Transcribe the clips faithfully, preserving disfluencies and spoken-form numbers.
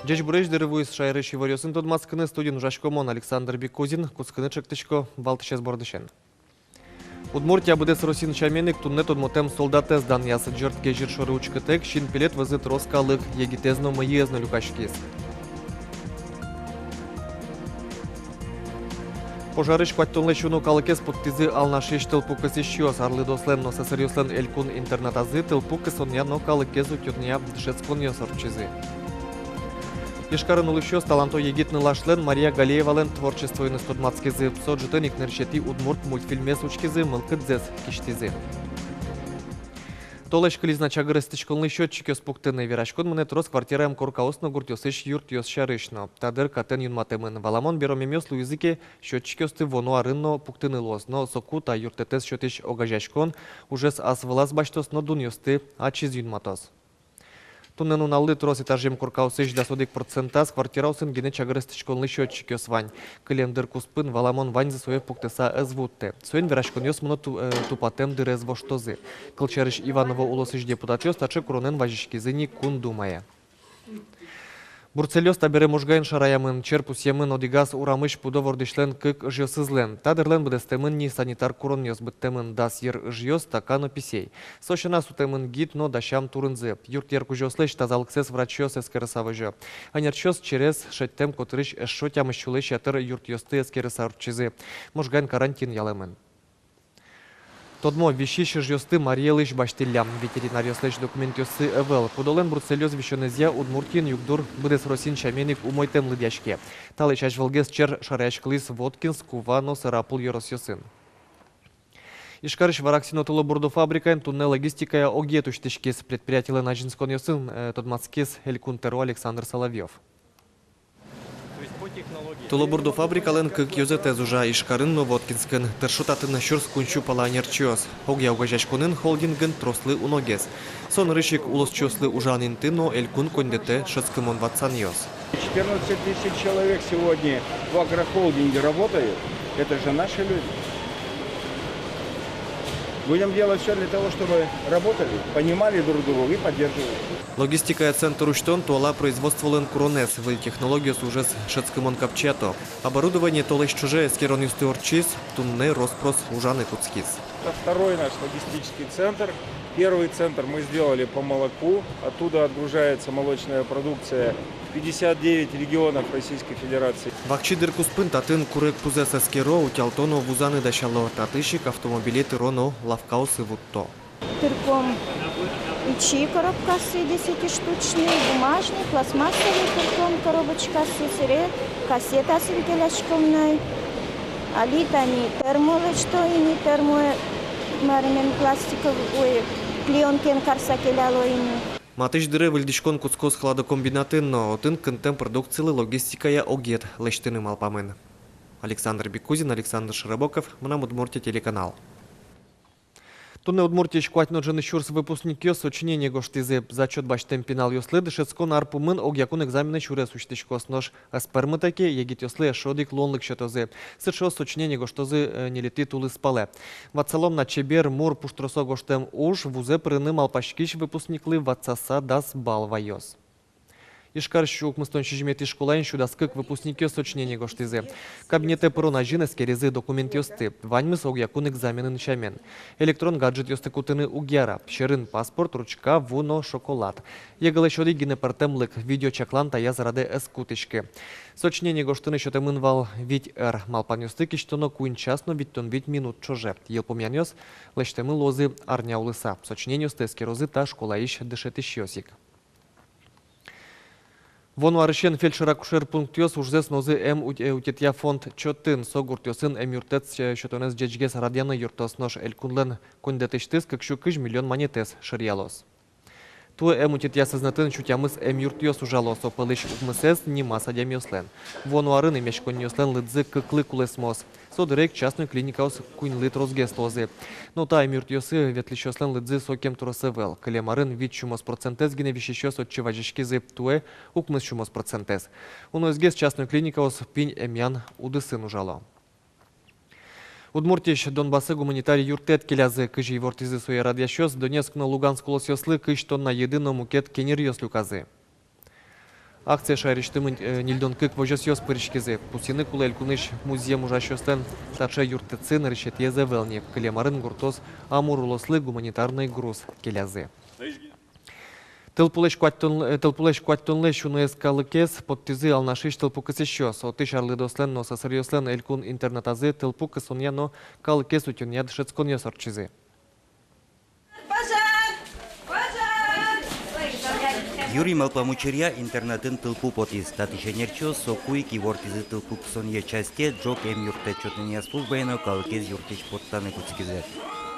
Ӟечбуресь! Дыр вуиз шаерысь иворъёсын тодматскыны. Студиын ужасько мон, Александр Бекузин. Кутскыны чектӥсько валтӥсез бордысен. Удмуртия быдэс Россиын сямен ик туннэ тодмотэм солдатэз данъяз. Ӟырт кезьыт шоры учкытэк, синпелет вӧзы трос калык, егитэз но, мӧйыез но люкаськиз. Пожарысь куатьтонлэсь уно калыкез поттӥзы Алнашысь тылпу кысӥсьёс. Арлыдоослэн но сӧсыръёслэн элькун интернатазы тылпу кысонъя но калыкез утёнъя дышетсконъёс ортчизы. Ижкарын улӥсьёс таланто егит нылашлэн, Мария Галеевалэн творчествоеныз тодматскизы. Со ӝытэн ик нырысетӥ удмурт мультфильмез учкизы, мылкыдзэс кисьтӥзы. Толэзь кылиз на чагыр эстӥськонлы счётчикъёс пуктыны. Вераськон мынэ трос квартираем коркаос но гуртъёсысь юртъёс сярысь но. Та дыр катэн юнматэмын. Валамон, беромемъёс луизы ке, счётчикъёсты вуоно арын но пуктыны луоз. Но соку та юрттэтэз сётӥсь огазеяськон ужез ас вылаз басьтоз но дунъёсты ачиз юнматоз. Туннэ нуналлы трос этажъем коркаосысь дас одӥг процентаз квартираосын гинэ чагыр эстӥськонлы счётчикъёс вань. Кылем дыр куспын, валамон, ваньзы сое пуктыса ӧз вуттэ. Соин вераськонъёс мыно ту-, э, тупатэм дырез воштозы. Кылсярысь, Иваново улосысь депутатъёс таӵе куронэн вазиськизы ни Кун Думае. Бруцеллёз табере Можгаын шараямын. Чер пусъемын одӥгаз урамысь пудо вордӥсьлэн кык ыжъёсызлэн. Та дырлэн быдэстэмын ни санитар куронъёс, быдтэмын дас йыр ыжъёс, така но писей. Со сяна сутэмын гид но дасям турынзы. Юртъер кузёослэсь тазалыксэс врачъёс эскерыса возё. Ӧнерчиос через шедьтэм котырысь эшшо тямыс сюлэсь ятыр юртъёсты эскерыса ортчизы. Можгаын карантин ялэмын. Тодмо: висись ыжъёсты Марий Элысь басьтӥллям. Ветеринаръёслэсь документъёссы ӧвӧл. Пудолэн бруцеллёз висёнэзъя Удмуртиын югдур быдэс Россиын сямен ик умойтэм лыдъяське. Талэсь азьвылгес чер шараяськылӥз Воткинск, Кува но Сарапул ёросъёсын. Ижкарысь Вараксино тылобурдо фабрикаын туннэ логистикая огъет усьтӥськиз. Предприятилэн азинсконъёсын, э, тодматскиз Элькун тӧро Александр Соловьёв. Тылобурдо фабрикалэн кык ёзэтэз ужа: Ижкарын но Воткинскын. Тыршо татын сюрс куинь сю пала ӧнерчиос. Огъя огазеяськонын холдингын трослы уногес. Со нырысь ик улосчиослы ужан инты но элькун коньдэтэ шӧдскымон ватсанъёс. Четырнадцать тысяч человек сегодня в агрохолдинге работают. Это же наши люди. Будем делать всё для того, чтобы работали, понимали друг друга и поддерживали. Логистикая центр усьтон туала производстволэн куронэз. Выль технологиос ужез шӧдскымон капчиято. Оборудование толэзь ӵоже эскеронъёсты ортчиз, туннэ рос-прос ужаны кутскиз. Это второй наш логистический центр. Первый центр мы сделали по молоку. Оттуда отгружается молочная продукция в пятьдесят девять регионов Российской Федерации. Вакчи дыр куспын татын курегпузэс эскеро, утялто но вузаны дасяло. Татысь ик автомобиле тыро но лавкаосы вутто. Тырком ичи коробкаосы, десятиштучный, бумажный, пластмассовый, тырком коробочкаосы, сэре кассетаосын келяськом на. Али тани термо лэсьто ини, термо, марымен, пластиковый, ой, клеёнкаен карса келяло ини. Матысь дыре выльдӥськон кутскоз хладокомбинатын но. Отын кынтэм продукцилы логистикая огъет лэсьтыны малпамын. Александр Бекузин, Александр Широбоков, «Мынам Удмуртие» телеканал. Туннэ Удмуртиысь куать но ӝыны сюрс выпускникъёс сочинение гожтӥзы. Зачёт басьтэм пиналъёслы дышетскон ар пумын огъякун экзаменэ сюрес усьтӥськоз, нош ӧз пӧрмытэ ке, егитъёслы эшшо одӥг луонлык сётозы. Сыӵеос сочинение гожтозы, э, ньылетӥ тулыспалэ. Ватсалом на: чебер, мур, пуштросо гожтэм уж вузэ пырыны малпаськись выпускниклы ватсаса дас балл ваёз. Ижкарысь укмыстон сизьыметӥ школаын сю дас кык выпускникъёс сочинение гожтӥзы. Кабинетэ пырон азьын эскеризы документъёсты. Ваньмыз огъякун экзаменын сямен. Электрон гаджетъёсты кутыны уг яра. Сьӧрын паспорт, ручка, ву но шоколад. ЕГЭ-лэсь одӥг гинэ пӧртэмлык: видеочаклан таяз радэ ӧз кутӥськы. Сочинение гожтыны сётэмын вал вить ӧр. Малпанъёсты кисьтоно куинь час но витьтон вить минут ӵоже. Йылпумъянъёс лэсьтэмын луозы арня улыса. Сочинениосты эскерозы та школаысь дышетӥсьёс ик. Вуоно арысен фельдшер-акушер пунктъёс ужзэс нуозы эм ут-, э, утетъя фонд чотын. Со гуртъёсын эмъюрттэт сё-, сётонэз ӟечгес радъяны юрттоз, нош элькунлэн коньдэтысьтыз кык сю кызь миллион манетэз шыръялоз. Туэ эм утетъя сӧзнэтын сю тямыс эмъюртъёс ужало. Со пӧлысь укмысэз нимаз адямиослэн. Вуоно арын эмъяськонниослэн лыдзы кыклы кулэсмоз. Со дыре ик частной клиникаос куиньлы тросгес луозы. Но та эмъюртъёсы ветлӥсьёслэн лыдзы сокем трос ӧвӧл. Кылем арын вить сюмос процентэз гинэ висисьёс отчы вазиськизы, туэ укмыс сюмос процентэз. Уноезгес частной клиникаос пинь эмъян удысын ужало. Удмуртиысь Донбассы гуманитар юрттэт келязы. Кызьы ивортӥзы сое радъясьёс, Донецк но Луганск улосъёслы кызь тонна йыды но мукет кенеръёс люказы. Акцие шаерысьтымы, э, ньыльдон кык возёсъёс пыриськизы. Пусйыны кулэ, элькунысь музъем ужасьёслэн таӵе юрттэтсы нырысетӥез ӧвӧл ни. Кылем арын гуртоос Амур улослы гуманитарной груз келязы. Тылпулэсь куатьтон-, э, тылпулэсь куатьтонлэсь уноез калыкез поттӥзы Алнашысь тылпу кысӥсьёс. Отысь арлыдоослэн но сӧсыръёслэн элькун интернатазы тылпу кысонъя но калыкез утёнъя дышетсконъёс ортчизы. Юри малпам учыръя интернатын тылпу потӥз. Татысь ӧнерчиос соку ик ивортӥзы тылпу кысонъя часте, ӝог эмъюрттэт сётонъя службае но калыкез юртысь поттаны кутскизы.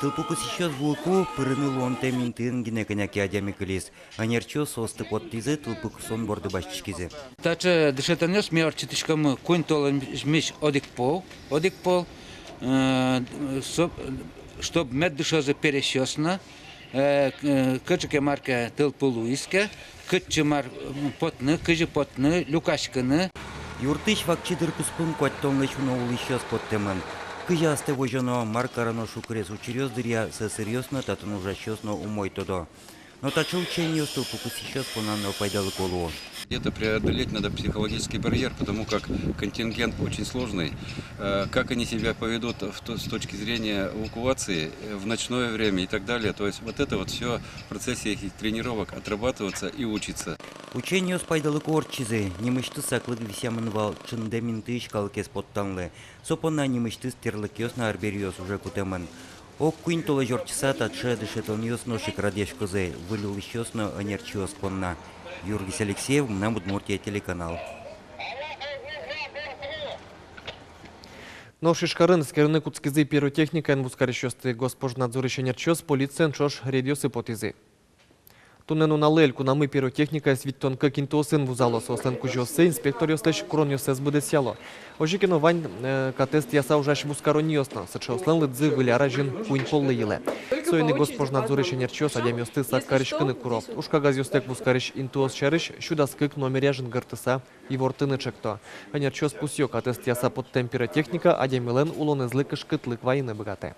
Тылпу кысӥсьёс вуыку пырыны луонтэм интыын гинэ кӧня ке адями кылиз. Ӧнерчиос соосты поттӥзы, тылпу кысон борды басьтӥськизы. Таӵе дышетонъёс ми ортчытӥськомы куинь толэзьмысь одӥг пол, одӥг пол, э, со-, чтоб мед дышозы пересьёс но, э, к-, э, кыӵе ке мар ке тылпу луиз ке, кытчы мар, м, потны, кызьы потны, люкаськыны. Юртысь вакчи дыр куспын куатьтонлэсь уно улӥсьёс поттэмын. Кызьы астэ возёно, мар кароно шукрес учыръёс дыръя сӧсыръёс но, татын ужасьёс но умой тодо. Но таӵе учениос тылпу кысӥсьёс понна но пайдалыко луо. Где-то преодолеть надо психологический барьер, потому как контингент очень сложный. Э, как они себя поведут в то-, с точки зрения эвакуации, э, в ночное время и так далее. То есть вот это вот всё в процессе их тренировок отрабатываться и учиться. Учениос пайдалыко ортчизы, нимысьтыз саклык висъямын вал ӵындэм интыысь калыкез поттонлы. Со понна нимысьтыз тӥрлыкъёс но арбериос уже кутэмын. Ог куинь толэзь ортчыса таӵе дышетонъёс нош ик радъяськозы выль улӥсьёс но ӧнерчиос понна. Юргис Алексеев, «Мынам Удмуртие» телеканал. Нош Ижкарын эскерыны кутскизы пиротехникаен вузкарисьёсты. Госпожнадзорысь ӧнерчиос полициен ӵош рейдъёсы потӥзы. Туннэ нуналлы элькунамы пиротехникаез витьтон кык интыосын вузало. Соослэн кузёоссы инспекторъёслэсь куронъёссэс быдэсъяло. Озьы ке но вань, э, катэз тӥяса ужась вузкаронниос но. Сыӵеослэн лыдзы Выль ар азьын куинь поллы йылэ. Соин ик госпожнадзорысь ӧнерчиос адямиосты сак кариськыны куро. Ужкагазъёстэк вузкарись интыос сярысь сю дас кык номеръя жингыртыса ивортыны ӵекто. Ӧнерчиос пусъё: катэз тӥяса поттэм пиротехника адямилэн улонэзлы кышкытлык вайыны быгатэ.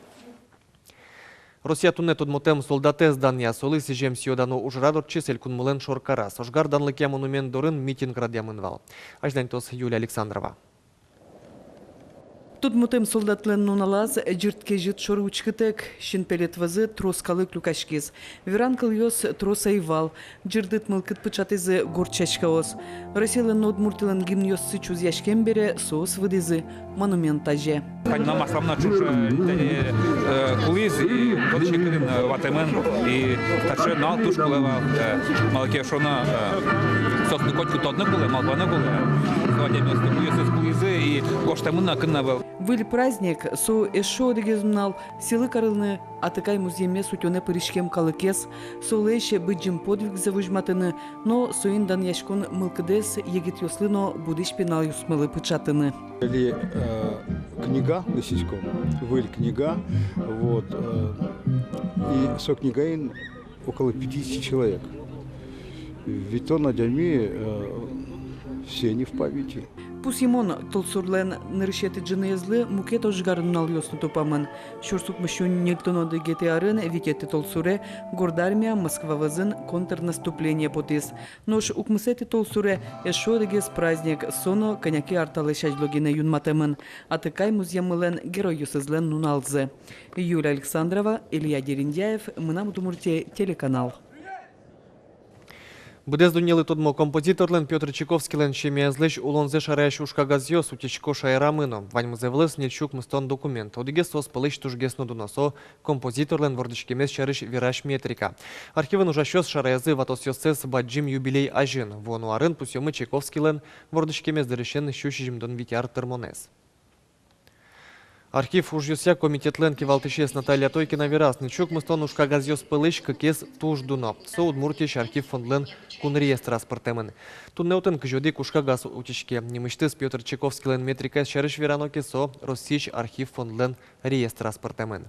Россия туннэ тодмотэм солдатэз данъя. Солы сӥзем сӥё-дано ужрад ортчиз элькунмылэн шоркараз. Ожгар данлыкъя монумент дорын митинг радъямын вал. Азьланьтоз Юлия Александрова. Тодмотэм солдатлэн нуналаз ӟырт кезьыт шоры учкытэк, синпелет вӧзы трос калык люкаськиз. Веран кылъёс трос ӧй вал. Ӟырдыт мылкыд пыӵатӥзы гурт сяськаос. Россилэн но Удмуртилэн гимнъёссы чузъяськем бере соос выдӥзы монумент азе. Тани мынам аслам но ӵуж, э, тани, э, кулӥз, и тодӥсько, кытын, э, ватэмын, и таӵе нал туж кулэ вал, э, малы ке шуоно, э, соослы котьку тодыны кулэ, малпаны кулэ. Со адямиосты, кудъёсыз кулӥзы, и гожтэмын на, кин на вал. Выль праздник — со эшшо одӥгез нунал сӥлы карыны атыкай музъемез утёнэ пыриськем калыкез, солэсь быдӟым подвигзэ возьматыны но соин данъяськон мылкыдэз егитъёслы но будӥсь пиналъёсмылы пыӵатыны. Или, э, книга лэсьтӥськом, выль книга, вот, э, и со книгаын около пятидесяти человек. Витьтон адями, э, все они в памяти. Пусйымон, толсурлэн нырысетӥ ӝыныезлы мукет ожгар нуналъёс но тупамын. Сюрс укмыссю ньыльдон одӥгетӥ арын, витетӥ толсуре, Горд Армия Москва вӧзын контрнаступление потӥз. Нош укмысэтӥ толсуре эшшо одӥгез праздник, со но кӧня ке ар талэсь азьло гинэ юнматэмын. Атыкай музъеммылэн геройёсызлэн нуналзы. Юлия Александрова, Илья Дерендяев, «Мынам Удмуртие» телеканал. Быдэс дуннелы тодмо композиторлэн Пётр Чайковскийлэн семьяезлэсь улонзэ шараясь ужкагазъёс утисько шаерамы но. Ваньмыз ӧвӧлэз ньыль сю укмыстон документ. Одӥгез соос пӧлысь тужгес но дуно — со композиторлэн вордӥськемез сярысь верась метрика. Архивын ужасьёс шараязы ватосъёссэс бадӟым юбилей азьын. Вуоно арын пусъёмы Чайковскийлэн вордӥськемез дырысен сю сизьымдон вить ар тырмонэз. Архив ужъёсъя комитетлэн кивалтӥсез Наталья Тойкина вераз: ньыль сю укмыстон ужкагазъёс пӧлысь кыкез туж дуно. Со Удмуртиысь архив фондлэн кун реестраз пыртэмын. Туннэ отын кызь одӥг ужкагаз утиське. Нимысьтыз Пётр Чайковскийлэн метрикаез сярысь верано ке, со Россиысь архив фондлэн реестраз пыртэмын.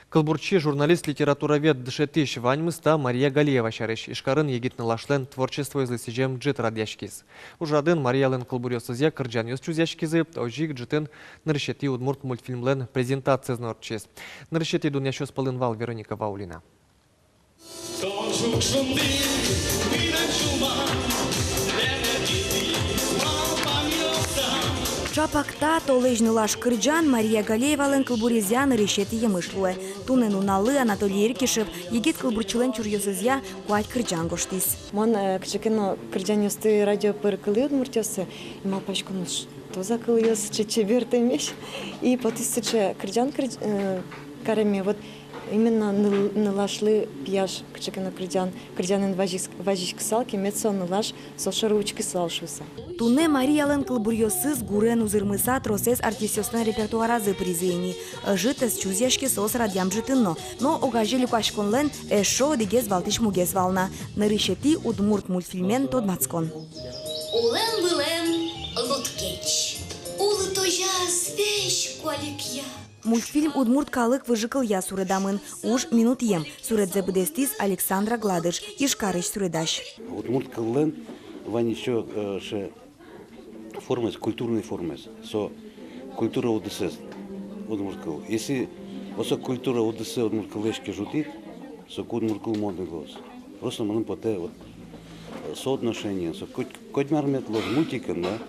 Кылбурчи, журналист, литературовед, дышетӥсь — ваньмыз та Мария Галиева сярысь. Ижкарын егит нылашлэн творчествоезлы сӥзем ӝыт радъяськиз. Ужрадын Мариялэн кылбуръёсызъя кырӟанъёс чузъяськизы, озьы ик ӝытын нырысетӥ удмурт мультфильмлэн презентациез но ортчиз. Нырысетӥ дунъясьёс пӧлын вал Вероника Ваулина. Тон ӵукна шунды, мынам сюлмам, Чапак та толэзь нылаш кырӟан Мария Галеевалэн кылбурезъя нырысетӥ емыш луэ. Туннэ нуналлы Анатолий Иркишев егит кылбурчилэн чуръёсызъя куать кырӟан гожтӥз. Мон, э, кыӵе ке но кырӟанъёсты радио пыр кылӥ удмуртъёсы, и малпасько, нош что за кылъёс, сыӵе чебертэмесь. И потӥз сыӵе кырӟан кырӟ-, э, кареме, вот именно ныл-, нылашлы пияш кыӵе ке но кырӟан, кырӟанэн вазиськ-, вазиськысал ке, мед со нылаш со шоры учкысал шуыса. Туннэ Мариялэн кылбуръёсыз гурен узырмыса тросэз артистъёслэн репертуаразы пыризы ини. Ӧжытэз чузъяське соос радъям ӝытын но, но огазе люкаськонлэн эшшо одӥгез валтӥсь мугез вал на. Нырысетӥ удмурт мультфильмен тодматскон. Улэм-вылэм лудкеч. Улытозяз весь куалекъя. Мультфильм удмурт калык выжыкылъя суредамын. Уж минутъем. Суредзэ быдэстӥз Александра Гладыш, Ижкарысь суредась. Удмурт кыллэн вань ещё, э, ше формаез, культурной формаез. Со культура удысэз удмурт кыл. Если вот со культура удысэз удмурт кыллэсь ке ӝутӥд, соку удмурт кыл модный луоз. Просто мыным потэ вот, э, соотношение, со коть, коть мар мед луоз мультикын, да?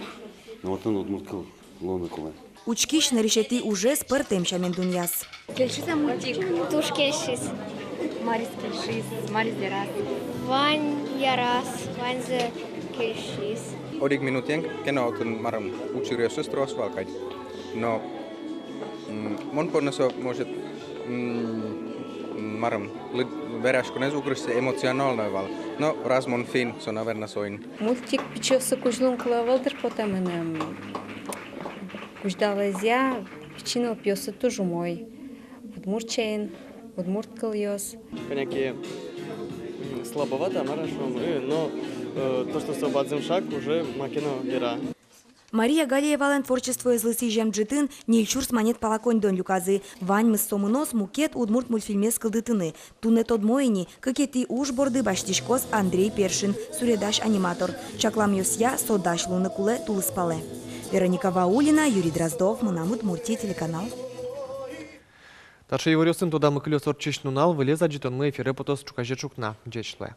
Но вот он удмурт кыл луыны кулэ. Учкись нырысетӥ ужез пӧртэм сямен дунъяз. Кельшиз-а мультик? Туж кельшиз. Мариз кельшиз, мариз яраз? Вань яраз, ваньзэ кельшиз. Одӥг минутэн ке но отын, марым, учыръёсыз трос вал кадь. Но, м, мон понна со, может, м, марым, лы-, вераськонэз уг гожтӥськы, эмоциональной вал. Но раз мон финн, со, наверно, соин. Мультик пичиосы кузьлон кулэ ӧвӧл дыр потэ мыным. Кузьдалаезъя пичи нылпиосы туж умой. Удмуртчаен, удмурт кылъёс. Кӧня ке, м, слабовато, мар-а шуом, э, но, э, то, что со бадӟым шаг, уже маке но вера. Мария Галеевалэн творчествоезлы сӥзем ӝытын ньыль сюрс манет пала коньдон люказы. Ваньмыз сомынос мукет удмурт мультфильмез кылдытыны. Туннэ тодмо ини, кыкетӥ уж борды басьтӥськоз Андрей Першин, суредась-аниматор. Чакламъёсъя, со дась луыны кулэ тулыспалэ. Вероника Ваулина, Юрий Дроздов, «Мынам Удмуртие» телеканал. Таӵе иворъёсын тодамы кылёз ортчись нунал. Выльёз адӟытонмы эфире потоз ӵуказе ӵукна. Ӟеч луэ.